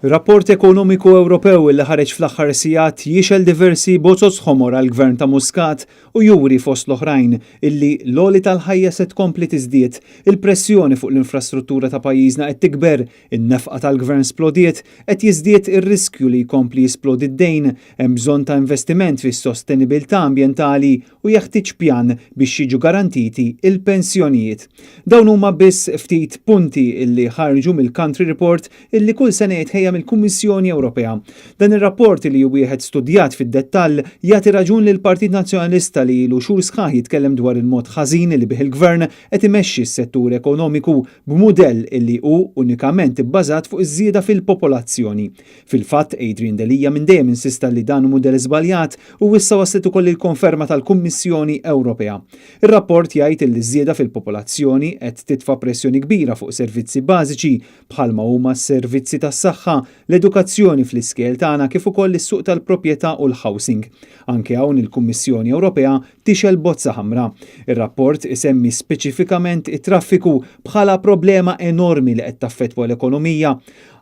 Rapport ekonomiku Ewropew li ħareġ fl-aħħar sigħat jixgħel diversi bozoz ħomor għall-Gvern ta' Muscat u juri fost l-oħrajn illi l-għoli tal-ħajja se tkompli tiżdied, il-pressjoni fuq l-infrastruttura ta' pajjiżna qed tikber, in-nefqa tal-Gvern splodiet, qed jiżdied ir-riskju li jkompli jisplodi d-dejn, hemm bżonn ta' investiment fis-sostenibilità ambjentali u jeħtieġ pjan biex jiġu garantiti l-pensjonijiet. Dawn huma biss ftit punti illi ħarġu mill-Country Report illi kull sena jitħejja mill-Kummissjoni Ewropea. Dan ir-rapport li hu wieħed studjat fid-dettall jagħti raġun lill-Partit Nazzjonalista li ilu xhur sħaħ jitkellem dwar il-mod ħażin li bih il-Gvern qed imexxi s-settur ekonomiku b'mudell illi hu unikament ibbażat fuq iż-żieda fil-popolazzjoni. Fil-fatt, Adrian Delia minn dejjem insista li dan hu mudell żbaljat u issa waslet ukoll il-konferma tal-Kummissjoni Ewropea. Ir-rapport jgħid illi ż-żieda fil-popolazzjoni qed titfa' pressjoni kbira fuq servizzi bażiċi bħalma huma s-servizzi tas-saħħa, l-edukazzjoni fl-iskejjel tagħna kif ukoll is-suq tal-proprjetà u l-housing. Anke hawn il-Kummissjoni Ewropea tixgħel bozza ħamra. Ir-rapport isemmi speċifikament it-traffiku bħala problema enormi li qed taffettwa l-ekonomija.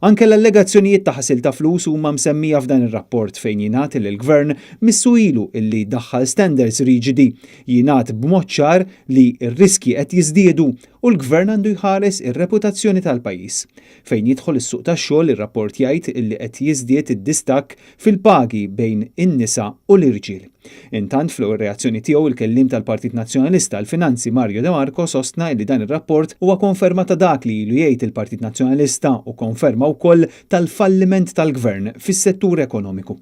Anke l-allegazzjonijiet ta' ħasil ta' flus huma msemmija f'dan ir-rapport fejn jingħad li l-Gvern missu ilu illi daħħal standards riġidi. Jingħad b'mod ċar li r-riskji qed jiżdiedu u l-Gvern għandu jħares ir-reputazzjoni tal-pajjiż. Fejn jidħol is-suq tax-xogħol ir-rapport jgħid illi qed jiżdied id-distakk fil-pagi bejn in-nisa u l-irġiel. Intant fl-ewwel reazzjoni tiegħu il-kelliem tal-Partit Nazzjonalista għall-Finanzi Mario De Marco sostna illi dan ir-rapport huwa konferma ta' dak li ilu jgħid il-Partit Nazzjonalista u konferma wkoll tal-falliment tal-Gvern fis-settur ekonomiku.